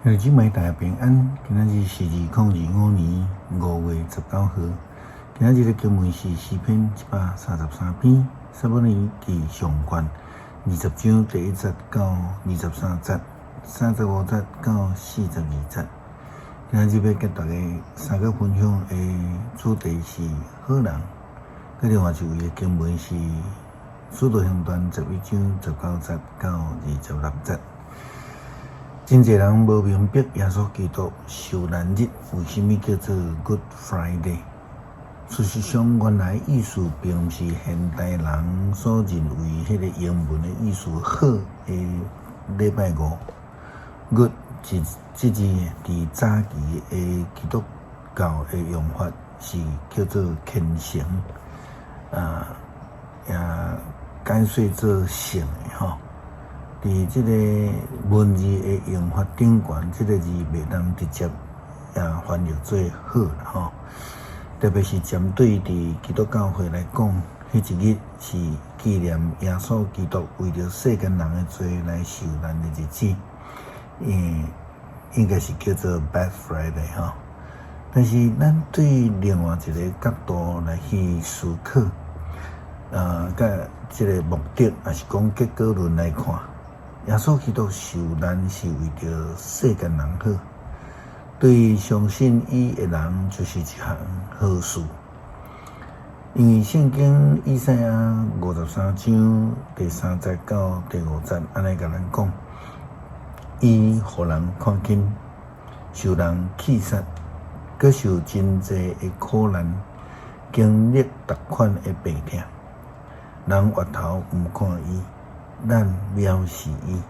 兄弟姊妹大家平安，今仔日是2025年5月19號。今仔日的經文是詩篇133篇，撒母耳記上卷20章第1節到23節，35節到42節。今仔日欲佮大家相共分享的主題是好人。佮另外一位的經文是使徒行傳11章19節到26節。真濟人無明白耶穌基督受難日為啥物叫做 Good Friday。事實上，原來意思並毋是現代人所認為彼個英文的意思好的禮拜五。Good 這這字佇早期的基督教的用法是叫做虔誠，也解說做聖的吼。佇這个文字的用法頂懸，這个字袂當直接也翻譯做好啦吼。特別是針對佇基督教會來講，彼一日是紀念耶穌基督為著世間人的罪來受難的日子，應該是叫做 Bad Friday 吼。但是咱對另外一个角度來去思考，佮這个目的，抑是講結果論來看，耶穌基督受難是為著世間人好，對相信伊的人就是一項好事。因為聖經以賽亞53章第3節到第5節按呢共咱講，伊予人看輕，受人棄殺，閣受真濟的苦難，經歷逐款的病痛，人越頭毋看伊，咱藐視伊，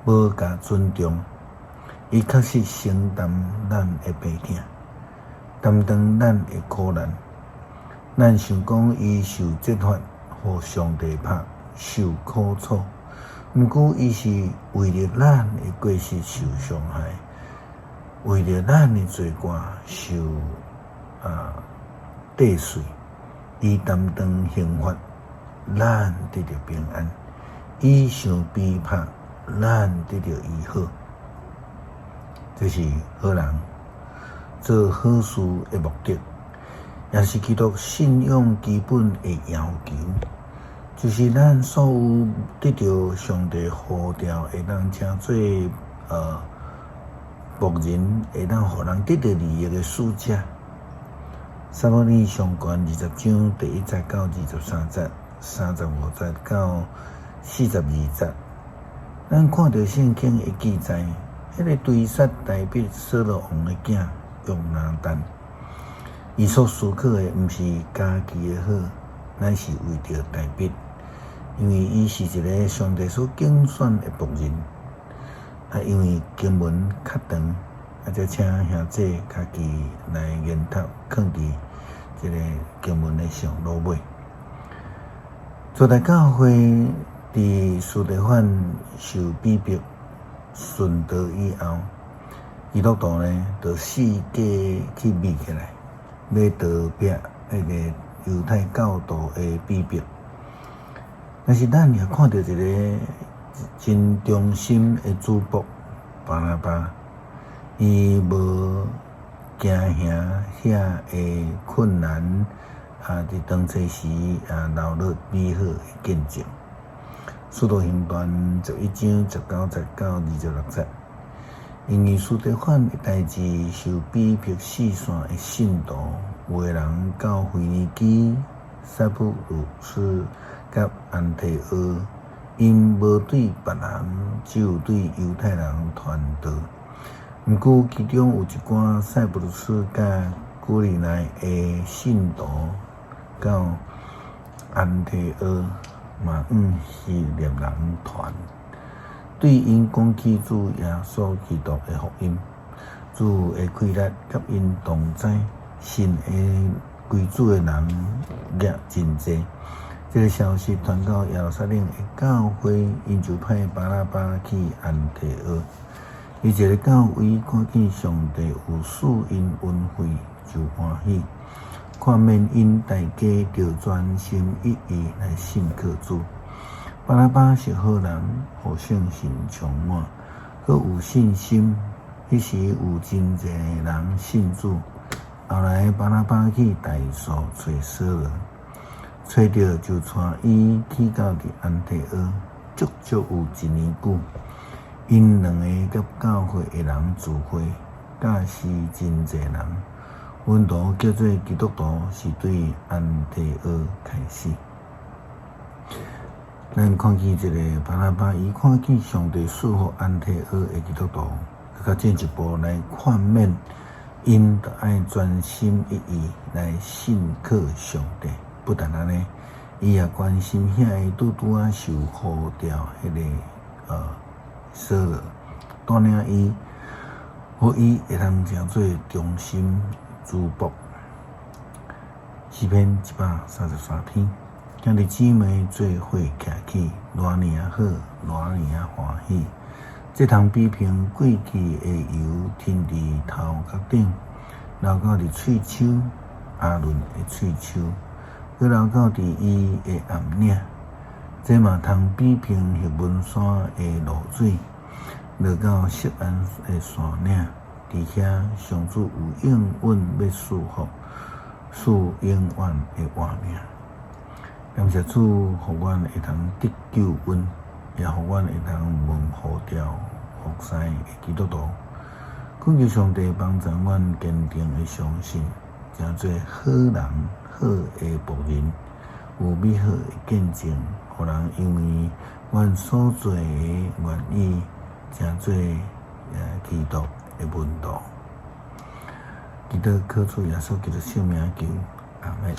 無共尊重，伊確實承擔咱的病痛，擔當咱的苦難。咱想講伊受責罰，予上帝拍，受苦楚。毋過伊是為著咱的過失受傷害，為著咱的罪過受剁碎。伊擔當刑罰，咱得著平安。伊受逼迫，咱得著醫好。這是好人做好事的目的，也是基督信仰基本的要求。就是咱所有得著上帝呼召，會當成做僕人，會當予人得著利益的使者。撒母耳上卷20章第1節到23節，35節到42節，咱看著聖經的記載，彼个追殺大衛掃羅王的囝約拿單，伊所思考的毋是家己的好，乃是為著大衛，因為伊是一个上帝所揀選的僕人。因為經文較長，才請兄姊家己來研讀，囥佇這个經文的上落尾。初代教會佇司提反受逼迫殉道以後，基督徒呢，就四界去覓起來，欲逃避彼个猶太教徒的逼迫。但是咱也看著一个真忠心的主僕巴拿巴，伊無驚嚇遐的困難，佇當初時流淚美好的見證。使徒行傳11章19節到26節，因為司提反的代誌受逼迫四散的信徒，有的人到腓尼基、塞浦路斯佮安提阿，𪜶無對別人，只有對猶太人傳道。毋過其中有一寡塞浦路斯佮古利奈的信徒到安提阿，嘛向希臘人傳，對𪜶講起主耶穌基督的福音。主的氣力佮𪜶同在，信的歸主的人也真濟。這个消息傳到耶路撒冷的教會，𪜶就派巴拿巴去安提阿。伊一个到位，看見上帝有賜𪜶恩惠，就歡喜，勸勉𪜶大家著專心一意來信靠主。巴拿巴是好人，予聖神充滿，閣有信心。彼時有真濟人信主。後來巴拿巴去大數揣掃羅，揣著就帶伊去到佇安提阿，足足有一年久。𪜶兩个佮教會的人聚會，教示真濟人。門徒叫做基督徒，是對安提阿開始。咱看見這个巴拿巴，伊看見上帝賜予安提阿的基督徒，閣較進一步來勸勉，𪜶著愛專心一意來信靠上帝。不但按呢，伊也關心遐个拄拄仔受呼召彼个掃羅，帶領伊，予伊會通成做忠心主僕。詩篇133篇，兄弟姊妹做伙徛起，偌爾仔好，偌爾仔歡喜。這通比憑貴氣的油添佇頭殼頂，流到佇喙鬚，亞倫的喙鬚，閣流到佇伊的暗領。這嘛通比憑赫門山的露水，落到錫安的山嶺。佇遐，上主有應允欲賜福，賜永遠的活命。感謝主，予阮會通得救恩，也予阮會通蒙呼召服侍的基督徒。懇求上帝幫助阮堅定的相信，成做好人好的僕人，有美好的見證，予人因為阮所做的願意成做基督的門徒。祈禱靠主耶穌基督聖名求，阿們。